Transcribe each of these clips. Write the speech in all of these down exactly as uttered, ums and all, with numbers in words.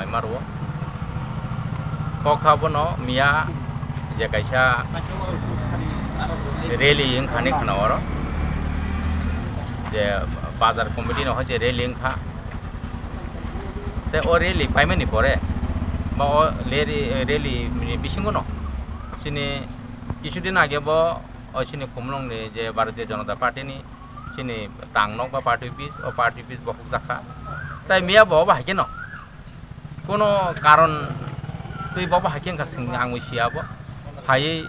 Maro. Kok kha bono miya je kaisa rally wngkha ni khna oro. Je bazar committee no je rally wngkha. Te o rally paimani pore ba o rally, rally ni bisingo no chini kisu din age bo o chini Khumulwng ni je Bharatiya Janata Party ni chini tang nok ba party office, o party office bokhok jakha. Tai miya bo obo hai khe no kono karon twi bobo hai khe wngkha, swng ang sia bo phaiwi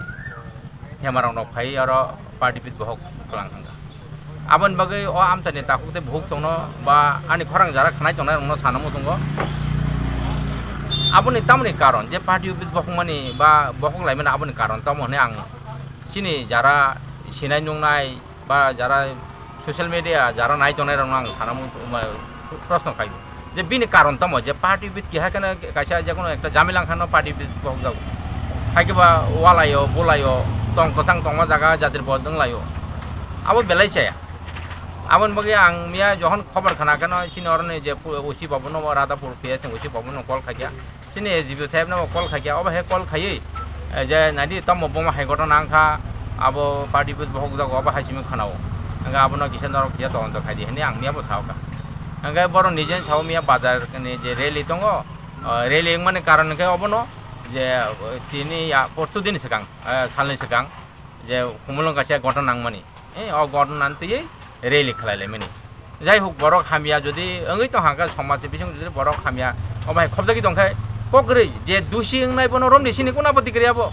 thema rok no phaiwi oro party office bokhok kwlang thangkha. Aboni bagwi o amchaini takhuk tei bukhuk chwngno ba ani khorang jara khnai tongnai rokno sana muchungo. Aboni tamoni karon je party office bokhokmani ba bokhok laimani aboni karon tamo hwnwi ang chini jara sinai nungnai ba jara social media jara nai tongnai rokno ang sana mu-, ma-, proshno khaio je bini karon tamo je party office keha kheno kaisa jekono ekta jamila wngkhano party office bokhok jago. Hai khe ba walaio, bulaio, tong kwchang tongma jaga jatir bo wnglaio. Abo belai chaya. Aboni bagwi ang miya jokhon khobor khna kheno chini oroni je pu-, O C babuno, Radhapur P S ni O C babuno call khaikha. Chini S D P O sahebno call khaikha, obo hai call khaiwi, eh, je naidi tamo boma hai ghotona wngkha, abo party office bokhok jago, obo hai simi khanao. Hwnkhe abono kisa norok kisa todonto khaidi hwnwi ang miya bo sao kha. Hwnkhe borok nije sao miya bazar ni je rally tongo, eh, rally wngmani karon hwnkhe obono je, eh, tini ya porsu din swkang, eh, salni swkang je Khumulwng kaisa ghotona nangmani. Eh, o ghotona twiwi rally khlai laimani. Jai hok, borok hamya jodi wngwi tong kha, somaj ni bising jodi borok hamya, obo hai khobjagwi tong khe, kok kwrwi je dusi wngnai bono romdi sini, kuna abo tikri abo.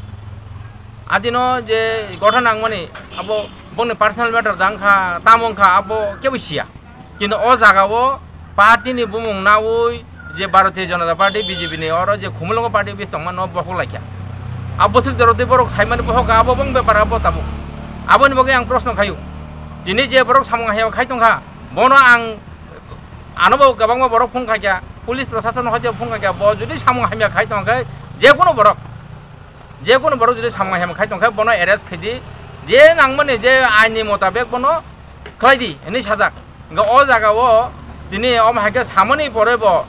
Adino je ghotona nangmani, abo bongni personal matter da wngkha, tamo wngkha, abo kebo siya. Kintu o jaga o party ni bumung nawi je Bharatiya Janata Party, B J P ni oro je Khumulwngo party office tongmano bokhok laikha. A bwswk jorotwi borok saimani bokhok kha, abo bong bepar abo tabuk. Aboni bagwi ang proshno khaio. Tini je borok samung hamya khai tongkha, bono ang, ano bo kwbangma borok phone khaikha, police proshashan hoite phone khaikha, bo jodi samung hamya khai tongkha, je kono borok, je kono borok jodi samung hamya khai tongkha, bono arrest khaidi, je nangmani je aini motabek bono khlaidi hwnwi sajak. Hwnkhe o jaga o tini omo hai khe samani pore bo,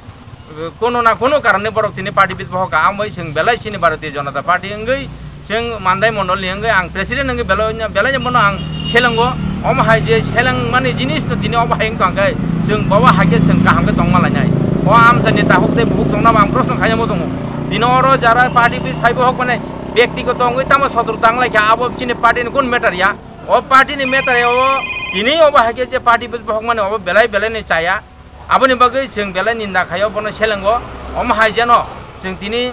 eh, kono na kono karone borok tini party bit bohoka. Amoi chwng belai chini Bharatiya Janata Party wngwi, chwng Mandai Mondol ni wngwi ang president wngwi belai, belai bono ang selengo. Omo hai je selengmani jinis no tini obo hai wngkha khe chwng bobo hai khe chwng kaham khe tongma lainai. O amchaini takhuk tei bukhuk tongna bo ang proshno khaiyamo tongo. Tini oro jara party bit phai bohok mane byaktigoto wngwi tamo sotru tang lai kha, abo chini party ni kun matter ya. O party ni matter o tini obo hai khe je party bohok mani obo belai belai ni chaya. Aboni bagwi chwng belai ninda khaio, bono selengo. Omo hai jeno chwng tini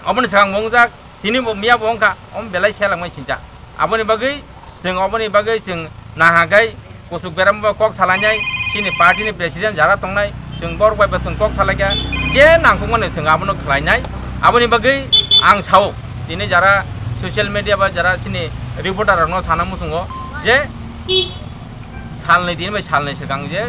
oboni swkang bo wngjak, tini bo miya bo wngkha, omo belai selengmani chinta. Aboni bagwi chwng, oboni bagwi chwng naha khe kuchuk berama bai kok salainai, chini party ni president jara tongnai, chwng borok bai bo chwng kok salaikha, je nangkukmani chwng abono khlainai. Aboni bagwi ang sao, tini jara social media ba jara chini reporter rokno sana muchungo je salnwi tini bai salnwi swkang je,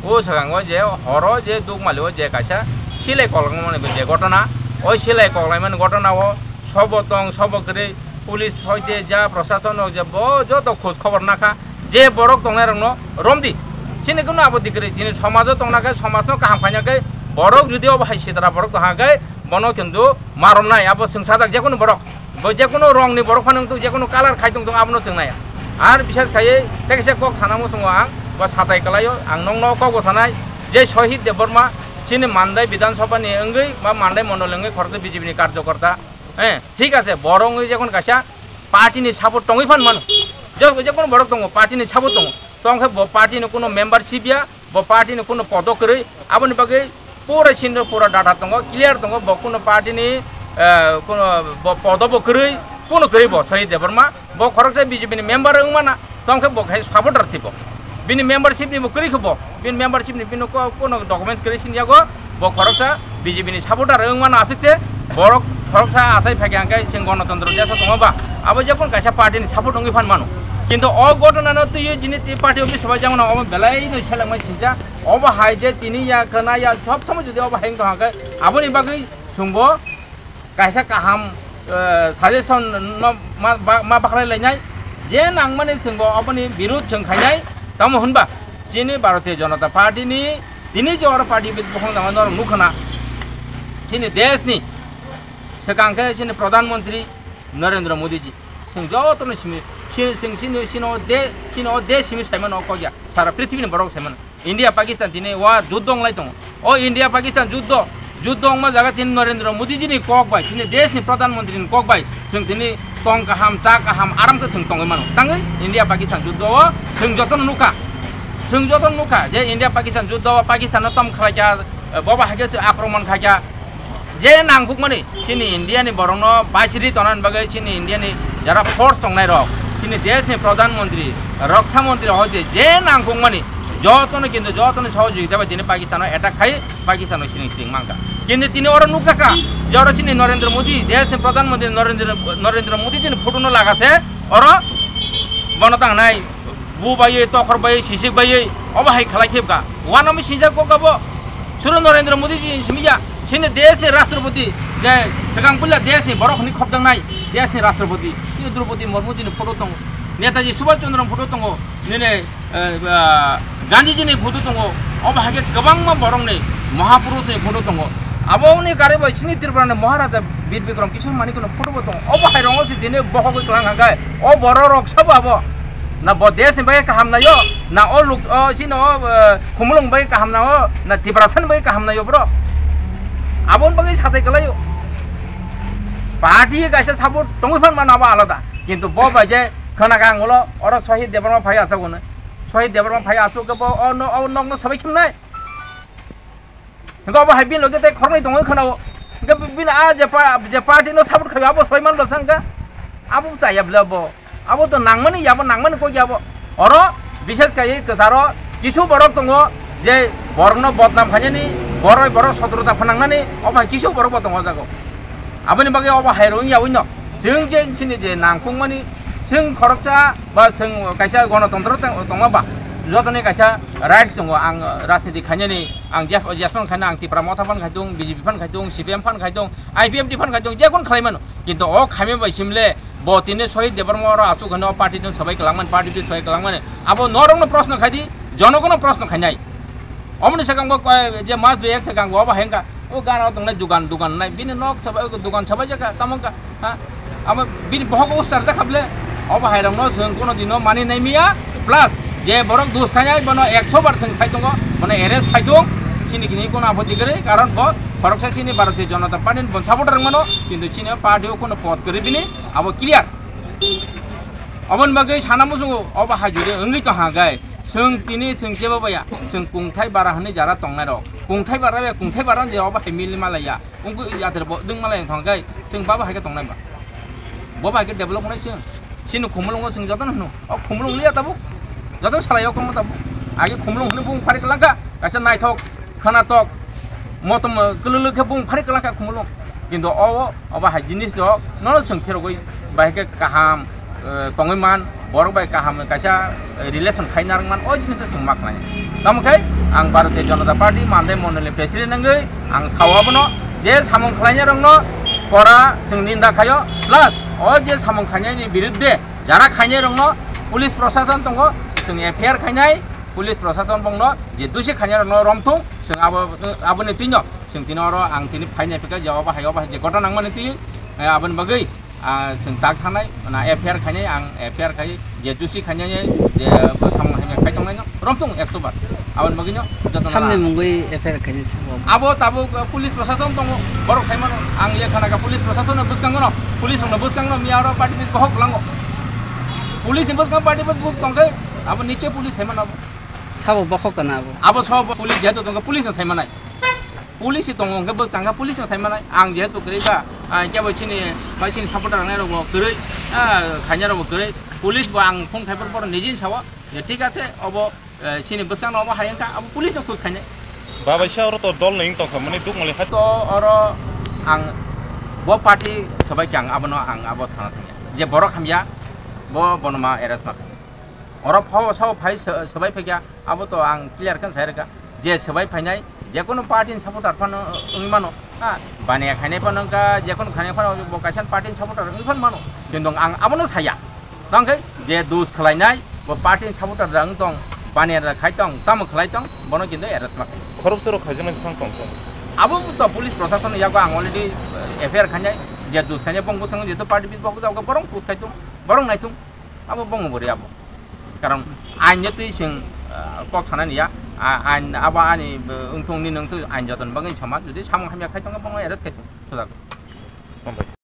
o swkango je horo je Dukmali o je kaisa silai koklangmani je ghotona, o silai koklaimani ghotona o sobo tong sobo kwrwi, police hoite ja proshashan rok je bo joto khoj khobor nakha, je borok tongnai rokno romdi. Chini kunu abo dikrwi, chini somajo tongna khe, somajno kaham khaina khe, borok jodi obo hai sitra borok tongha khe, bono kintu maromnai, abo chwng sajak jekunu borok. Bo jekunu rongni borok phano wngtong, jekunu color khai tongtong, abono chwng naiya. Ar bisas khaiwi tekisa kok sana muchungo ang, bo satai kwlaio, ang nokno kokbo sanai, je Sohit Debbarma, chini Mandai Bidhan Sabha ni wngwi ba Mandai Mondol wngwi khoroksa B J P ni karjokorta, eh, thik ase, borok wngwi jekunu kaisa party ni support tongwi phan mano. Je-, jekunu borok tongo, party ni support tongo. Tongkhe bo party ni kuno membership ya, bo party ni kuno podo kwrwi, aboni bagwi pura sindor pura data tongo, clear tongo, bo kuno party ni, eh, kuno bo podo bo kwrwi, kuno kwrwi bo Sohit Debbarma, bo khoroksa B J P ni member wngmana, tongkhe bo khai supporter si bo. Bini membership ni bo kwrwi khe bo, bini membership ni bini ko-, kuno documents kwrwi sini yago, bo khoroksa B J P ni supporter wngmano aswk se, borok khoroksa achai phaikha hwnkhe chwng Ganatantro desha tongo ba, abo jekon kaisa party ni support wngwi phan mano. Kintu o ghotona no twiwi jini twi party office bai jangno omo belai no selengmai sincha. Obo hai je tini ya khna ya sob somoi jodi obo hai wngkha hwnkhe aboni bagwi chwngbo kaisa kaham, eh, suggestion no ma, ba, ma bakhlai lainai. Je nangmani chwngbo oboni birud chwng khainai. Tamo hwnba chini Bharatiya Janata Party ni tini je oro party bit bokhong jama norok nukha na. Chini desh ni swkang khe chini Pradhan Mantri Narendra Modi ji. Chwng joto no simi, chini, chini, chini, chini o de, chini o desh simi saimano kok ya. Sara prithibini borok saimano. India Pakistan tini war juddo wnglai tongo. O India Pakistan juddo, juddo wngma jaga tini Narendra Modi ji ni kok bai, chini desh ni Pradhan Mantri ni kok bai, chwng tini tong kaham, cha kaham, aram khe chwng tongwi mano. Tangwi India Pakistan juddo o chwng joto no nukha. Chwng joto no nukha je India Pakistan juddo o Pakistan no tom khlai kha, boba hai khe se akromon khai kha. Je nangkukmani chini India ni borokno basiri tonani bagwi chini India ni jara force tongnai rok, chini desh ni Pradhan Mantri, Raksha Mantri hoite je nangkukmani jotono kintu jotono sohojogita bai tini Pakistan o attack khai, Pakistan o siring siring mankha. Kintu tini oro nukjakha je oro chini Narendra Modi, desh ni Pradhan Mantri Narendra, Narendra Modi chini photo no lagase oro bono tangnai. Bu baiwi, tokhor baiwi, sisik baiwi, obo hai khlai khibka. Uanami sinjak kok abo. Suru Narendra Modi ji simi ya. Chini desh ni Rashtrapati, je swkang puila desh ni borok hwnwi khopjaknai, desh ni Rashtrapati. Chini Draupadi Murmu ji ni photo tongo. Netaji Subhash Chandra ni photo tongo. Nini, eh, ah, Gandhi ji ni photo tongo. Obo hai khe kwbangma borok ni Mahapurush ni photo tongo. Aboni kari bai chini Tripura ni Maharaja Bir Bikram Kishore Manik no photo bo tongo. Obo hai rongo si tini bohogwi kwlang hangkai. O borok rok sabo abo. Na bo desh ni bagwi kaham naio, na o luk, o chini o, eh, khumulwng bagwi kaham nao, na Tiprasa ni bagwi kaham naio bro. Aboni bagwi satai kwlaio. Party kaisa support tongwi phan mano abo alada. Kintu bo bai je khwna kang ulo oro Shahid Debbarma phai achuk hwnwi. Shahid Debbarma phai achuk khe bo o no-, o nokno sabai khimnai. Hingke obo hai bini loge tei khoroknwi tongwi khwnao. Hingke bini a je pa-, je party no support khaio abo soi man bwsa hingke abo chaya bwle abo. Abo to nangmani ya, abo nangmani kok ya abo. Oro bishes kaiwi kwcharo kisu borok tongo je borokno bodnam khainani, borok, borok sotrota phanangnani, obo hai kisu borok bo tongo o jaga o. Aboni bagwi obo hai rwng ya wino. Chwng je chini je nangkukmani, chwng khoroksa ba chwng kaisa gonotontro tong-, tongma ba jotoni kaisa rights tongo ang rajniti khainani. Ang je, je phano khaina, ang Tipra Motha phano khai tongo, B J P phano khai tongo, C P M phano khai tongo, I P F T phano khai tongo, je kono khlai mano. Kintu o khaima bai simle bo tini Shahid Debbarma oro achuk hwnwi o party no sabai kwlangmani, party no sabai kwlangmani. Abo norokno proshno khai di, jonogono proshno khainai. Omoni swkang bo koi, je mas dui ek swkang bo obo hai wngkha. O gana o tongnai dugan, dugan nai. Bini nok sabai, dugan sabai jaka, tamo wngkha. Ha? Abo bini bohok o ustar jakha ble. Obo hai rokno chwng kono dino mani nai miya. Plus, je borok dus khainai bono ekso bar chwng sai tongo, bono arrest khai tong. Chini kini kono apoti kwrwi, karon bo khoroksa chini Bharatiya Janata Party ni bon supporter wng mano, kintu chini party o kono pod kwrwi bini, abo clear. Oboni bagwi sana muchungo, obo hai jodi wngwi tong ha gai. Chwng tini chwng kebo baya, chwng kungthai bara hwnwi jara tongnai rok. Kungthai bara ya, kungthai bara je obo hai mili malaya. Wngkhe yater bo dwng malai wngthang khe chwng babo hai khe tongnai ba. Bo bai khe develop wngnai chwng. Chini khumulwngo chwng jotono hwno. O khumulwng liya tabuk. Jotono salai o kongma tabuk. Age khumulwng hwnwi bung phari kwlangkha. Kaisa naithok, khwnatok, motom, eh, kwlwlwk khe bung phari kwlangkha khumulwng. Kintu o, o, obo hai jinis rok nono chwng phirogwi bai khe kaham, eh, tongwi man, borok bai kaham kaisa, eh, relation khai narwk man, o jinis chwng ma khlai. Tamo khe ang Bharatiya Janata Party Mandai Mondol ni President wngwi ang sao abono je samung khlainai rokno kora chwng ninda khaio, plus o je samung khainai ni birudde jara khainai rokno police prosason tongo, chwng F I R khainai, police prosason bongno je dusi khainai rokno romthung, chwng abo, aboni twino chwng tini oro ang tini phainai phikha je obo hai obo hai je gotona nangmani twi, eh, aboni bagwi. Ah, chwng tak thanai, na F I R khainai, ang F I R khai, je dusi khainai, je bo samung khainai khai tongnai no, romthung ekso bar. Aboni bagwi no, joto na Samni ra. Mungwi F I R khainai sabo. Abo tabuk, uh, police prosason tongo, borok sai mano, ang ye khana kha police prosason no bwskango no, police no bwskango no, miya oro party bis bohok lango. Police ni bwskango party bis buk tongkhe, abo niche police hai mano. Sabo bokhok kana abo? Abo sabo police jehetu tongkhe, police no sai manai. Police tongo hwnkhe bwskang kha police no sai manai. Ang jehetu kwrwi ba, ah, kebo chini, ba chini supporter rok nai rok bo kwrwi, ah, khaina rok bo kwrwi. Police bo ang phone khai por por nijin sawo. Je thik ase, obo, eh, chini bwskang no obo hai wngkha, abo police no khoj khainai. Babai sa oro to dol no wng tongkha, mani duk mali hai. To oro ang bo party sobai khe ang abono ang abo thana thangya. Je borok hamya, bo bono ma arrest ma khainai. Oro pho sao phai sa-, sabai phaikha, abo to ang clear khe sai rwkha. Je swbai phainai, je kunu party ni supporter phano wngwi mano, ha, baniya khainai phano wngkha, je kunu khainai phano bo kaisa party ni supporter wngwi phano mano, kintu ang abono saya. Tang khe je dus khlainai, bo party ni supporter da wng tong, baniya da khai tong, tamo khlai tong, bono kintu arrest ma khainai. Khoroksa rok khaijaknai bwphang tong tong. Abo to police prosason yago ang already F I R khainai, je dus khainai bong bwskango jeto party bit bok jago borong pus khaitung, borong naitung, abo bong bori abo. Karon ain je twi sing, ah, kok sanani ya, a-, ain abo ani, eh, wngthung ni nungthung ain joton bagwi sama, jodi samung hamya khaitung bong arrest khaitung, sujak.